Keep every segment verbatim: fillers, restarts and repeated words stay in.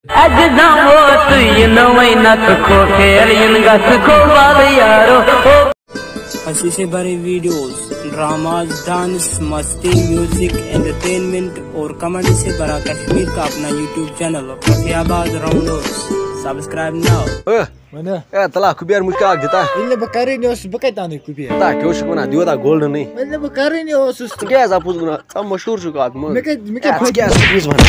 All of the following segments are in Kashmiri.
اجزاں ووت یہِ نوٚوٕے نَتہٕ کھو پھیر یِن گژھٕ کھو وَلہٕ یارو۔ اَسہِ چھِ بَرٕنۍ ویٖڈیوز، ڈراماز، ڈانس، مستی، میوزک، انٹرٹینمنٹ اور کمنٹ سے بھرا کشمیر کا اپنا یوٹیوب چینل فتح آباد راؤنڈرز۔ سبسکرائب ناؤ۔ ٲہ، ؤنِو۔ اے، تلا کُبیر مُشکا اکھ دِتا۔ ییٚلہِ نہٕ بہٕ کَرٲنی اوسُس، بہٕ کَتہِ اَنہٕ کُبیر؟ تا کیٛاہ اوسُکھ وَنان، دِیو تا گولڈنٕے۔ ییٚلہِ نہٕ بہٕ کَرٲنی اوسُس ژٕ تہٕ۔ کیٛازِ اَپُز وَنان؟ ژٕ مشہوٗر چھُکھ اَتھ منٛز۔ مےٚ کَتہِ، مےٚ اے، کیٛاہ ژٕ کیٛازِ اَپُز وَنان؟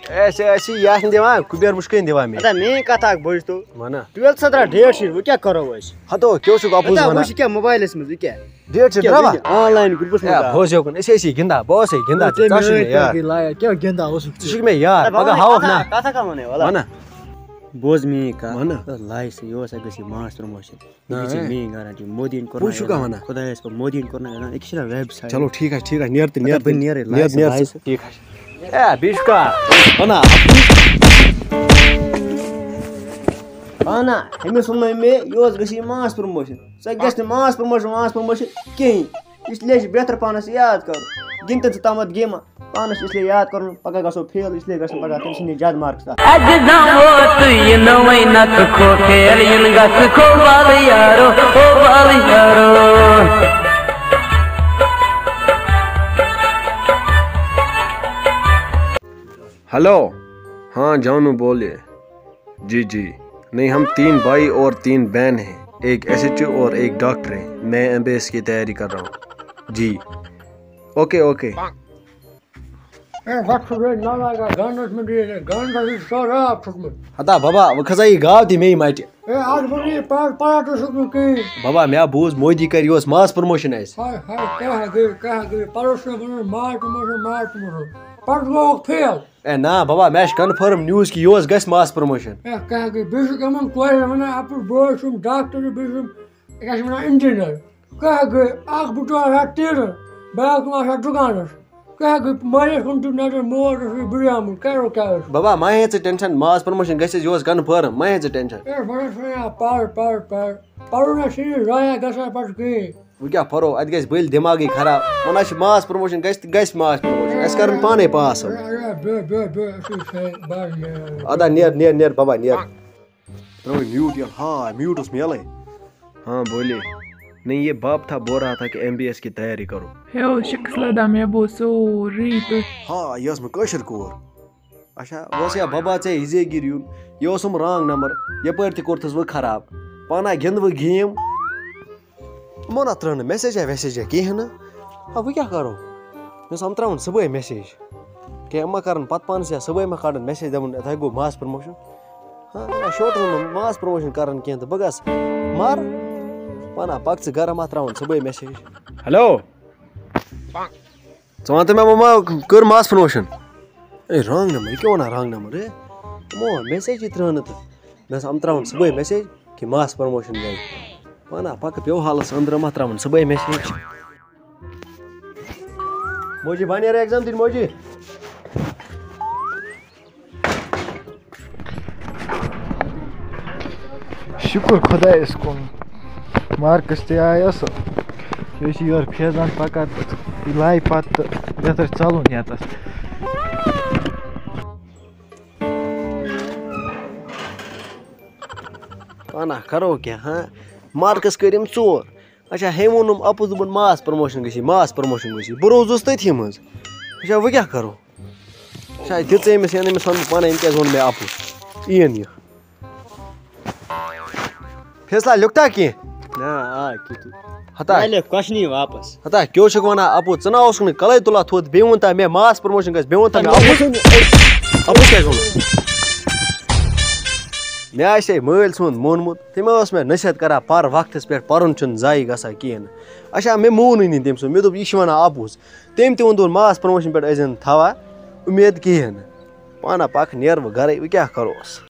اَسہِ، اَسہِ یہِ آسہِ نہٕ دِوان، کُبیر مُشکٲنۍ دِوان مےٚ۔ اَدا میٛٲنۍ کَتھ اَکھ بوٗزتو۔ وَنہ۔ ٹُویلتھ سترہ ڈیٹ شیٖٹ، وۄنۍ کیٛاہ کَرو أسۍ؟ ہَتو، کیٛاہ اوسُکھ اَپُز اَدا وَنان؟ وۄنۍ چھِ کیٛاہ موبایلَس منٛز، یہِ کیٛاہ؟ ڈیٹ شیٖٹ کیٛاہ درٛاوا؟ گِنٛدِ؟ آن لاین گروپَس منٛز ہے، درٛاو۔ بوز یوکُن، أسۍ ٲسی گِنٛدان، بہٕ اوسَے گِنٛدان، ژٕ ژےٚ چھُکھ مےٚ یاد۔ کیٛاہ گِنٛدان اوسُکھ ژٕ؟ ژٕ چھُکھ مےٚ یاد، ہے، پَگاہ بَبا، ہاوَکھ کَتھا، نا۔ کَتھا کَتھ وَنَے وَلہٕ؟ وَنہ۔ بوز میٛٲنۍ کَتھ۔ وَنہ۔ تہٕ لایہِ سا، یہِ اوس اَسہِ گژھِ یہِ ماس پرٛموشَن۔ یہِ گژھِ ہے۔ میٛٲنۍ گارنٹی، مودیَن کوٚر نہ مودی چھُ کَتھ اعلان۔ وَنان؟ خۄدایَس پٮ۪ٹھ مودیَن کوٚر نہ اعلان، أکِس چھِنہ ویب سایٹ۔ چلو، ٹھیٖک حظ، ٹھیٖک حظ، نیر تہٕ نیر اَدٕ بہٕ تہٕ نیرٕ، نیر، لایہِ سا، نیر لایہِ سا۔ ژٕ۔ ٹھیٖک حظ چھُ۔ اے، بیٚیہِ چھُ کَتھ؟ وَنہ۔ اَہَن ہا، أمِس ووٚنمَے مےٚ، یہِ اوس گژھِ یہِ ماس پرٛموشَن۔ ژےٚ گژھِ نہٕ ماس پرٛموشَن، ماس پرٛموشَن کِہیٖنۍ۔ اس لیے چھِ بہتر پانَس یاد کَرُن۔ گِنٛدتَن ژٕ تامَتھ گیمہٕ، پانَس اس لیے یاد کَرُن، پَگاہ گژھو فیل، اس لیے گژھِ نہٕ پَگاہ تٔمۍ سٕنٛدِ زیادٕ مارکٕس آسٕنۍ۔ اَجہِ زَن ووت یہِ نوٚوُے نَتہٕ کھو پھیر، یِن گژھٕ کھو وَلہٕ یارو، او وَلہٕ یارو۔ ہیلو، ہاں جانو بولیے۔ جی جی، نہیں، ہم تین بھائی اور تین بہن ہیں، ایک ایس ایچ او اور ایک ڈاکٹر ہے۔ میں ایم بی بی ایس کی تیاری کر رہا ہوں۔ جی، اوکے اوکے۔ اے، وۄتھ ژٕ گٔے نالاگا، گانَس منٛز یہِ، گانَس چھُ شراب پھُٹمُت۔ ہتا بابا، وۄنۍ کھژا یہِ گاو تہِ مے مٹہِ۔ اے، اَتھ بَنہِ یہِ پَر-، پَران تہِ چھُکھ نہٕ کِہیٖنۍ۔ بابا، مےٚ بوٗز مودی کَرِ یِہُس ماس پرموشن اَسہِ۔ ہاے ہاے، کیٛاہ گٔے، کیٛاہ گٔے؟ پَرُس چھُنہ بَنان ماس پرموشن، ماس پرموشن۔ پَتہٕ گوٚوُکھ فیل۔ اے نا بابا، مےٚ چھِ کنفرم نیوز کہِ یِہُس گژھِ ماس پرموشن۔ اے، کیٛاہ گٔے؟ بیٚیہِ چھُکھ یِمَن کورٮ۪ن وَنان اَپُز بٲے چھُم ڈاکٹر، بیٚیہِ چھُم، کیٛاہ چھِ وَنان، انجینئر۔ کیٛاہ گٔے؟ اَکھ بہٕ چھُس آسان ٹیلر، بیٛاکھ چھُم آسان دُکانَس۔ کیٛاہ گٔے؟ مٲلِس کُن دیُت نظر، مول اوسُے بُریومُت، کَرو کیٛاہ أسۍ؟ بابا، مہ ہے ژٕ ٹینشن، ماس پرموشن گژھِ یِہُس کنفرم، مہ ہے ژٕ ٹینشن۔ اے، بہٕ چھُس وَنان، پَر، پَر، پَر۔ پَرُن نہ چھُنہٕ ضایع گژھان پَتہٕ کِہیٖنۍ۔ وۄنۍ کیٛاہ پَرو؟ اَتہِ گژھِ بٔلۍ دٮ۪ماغٕے خراب۔ وَنان چھِ ماس پرموشن گژھِ تہٕ گژھِ ماس پرموشن۔ اَسہِ کَرُن پانَے پاس وۄنۍ۔ اے، اے، بیٚہہ، بیٚہہ، بیٚہہ، أسۍ چھِ شاید بار نیران۔ اَدا نیر، نیر، نیر بابا، نیر۔ ترٛٲوٕے میوٗٹ یَلہٕ۔ ہاے، میوٗٹ اوس مےٚ یَلَے۔ ہاں، بولیے۔ نہیں، یہ باپ تھا، بول رہا تھا کہ ایم بی بی ایس کی تیاری کرو۔ ہیو، شخص لدا مےٚ بوز سورُے تُہۍ۔ ہاں، یہِ ٲس مےٚ کٲشِر کوٗر۔ اچھا، وۄنۍ اوس یا بابا ژےٚ ہِزے گِرِ یُن۔ یہِ اوسُم رانگ نمبر۔ یپٲرۍ تہِ کوٚرتھَس بہٕ خراب۔ پانہ گِنٛدٕ بہٕ گیم۔ یِمو نہ ترٛٲو نہٕ میسیجا ویسیجا کِہیٖنۍ نہٕ۔ آ، وۄنۍ کیٛاہ کَرو؟ مےٚ اوس یِم ترٛاوُن صُبحٲے میسیج۔ کینٛہہ یِم ما کَرَن پَتہٕ پانَس یا صُبحٲے ما کَڑَن میسیج، دَپُن یِتھَے گوٚو ماس پرٛموشَن۔ ہاں، نہ، شوٹَس منٛز ماس پرٛموشَن کَرَن کینٛہہ تہٕ بہٕ گژھٕ مَر۔ پَنہ پَکھ ژٕ گَرٕ، ما ترٛاوُن صُبحٲے میسیج۔ ہیلو۔ ژٕ وَن تہٕ مےٚ، وۄنۍ ما کٔر ماس پرٛموشَن؟ اے، رانگ نمبر، یہِ کیٛاہ وَنان رانگ نمبر؟ اے، یِمو ووٚن میسیجٕے ترٛٲو نہٕ تہٕ۔ مےٚ ٲس یِم ترٛاوُن صُبحٲے میسیج کہِ ماس پرٛموشَن گٔے۔ وَنہ پَکہٕ پیوٚو حالَس أنٛدرٕ، ما ترٛاوُن صُبحٲے میسیج۔ موجی، بہٕ نیرٕ ایگزام دِنہِ، موجی۔ شُکُر خۄدایَس کُن، مارکٕس تہِ آے اَصٕل۔ یہِ ٲسۍ یورٕ فیضان پَکان تہٕ یہِ لایہِ پَتہٕ تہٕ یَتھ ٲسۍ ژَلُن یَتَس۔ پانہ کَرو کیٛاہ، ہاں؟ مارکٕس کٔرۍ أمۍ ژور۔ اچھا، ہے ووٚنُم اَپُز، دوٚپُن ماس پرٛموشَن گٔژھی، ماس پرٛموشَن گٔژھی۔ بہٕ روزُس تٔتھی منٛز۔ اچھا، وۄنۍ کیٛاہ کَرو؟ اچھا، دِژ أمِس، یعنی أمِس وَنہٕ بہٕ پانَے، أمۍ کیٛازِ ووٚن مےٚ اَپُز؟ یِیِن یہِ۔ فیصلہ لیوٚکھتا کینٛہہ؟ نہ، آ، کیُتھُے۔ ہتا۔ نہ، لیکھ، question یی واپس۔ ہتا، کیٛاہ چھُکھ وَنان اَپُز؟ ژٕ نہ اوسُکھ نہٕ کَلَے تُلان تھوٚد، بیٚیہِ ووٚن تَمہِ مےٚ ماس پرٛموشَن گژھِ، بیٚیہِ ووٚن تَمہِ مےٚ اَپُز۔ اَپُز کیٛازِ ووٚن؟ مےٚ آسہِ ہے مٲلۍ سُنٛد مونمُت، تٔمۍ اوس مےٚ نصیحت کَران، پَر وقتَس پٮ۪ٹھ، پَرُن چھُنہٕ ضایع گژھان کِہیٖنۍ نہٕ۔ اچھا، مےٚ مون نہٕ تٔمۍ سُنٛد، مےٚ دوٚپ، یہِ چھِ وَنان اَپُز۔ تٔمۍ تہِ ووٚن، دوٚپُن، ماس پرٛموشَن پٮ۪ٹھ ٲسۍ زِ نہٕ تھاوان اُمید کِہیٖنۍ نہٕ۔ پانہ پَکھ، نیرٕ بہٕ گَرَے، وۄنۍ کیٛاہ کَروس؟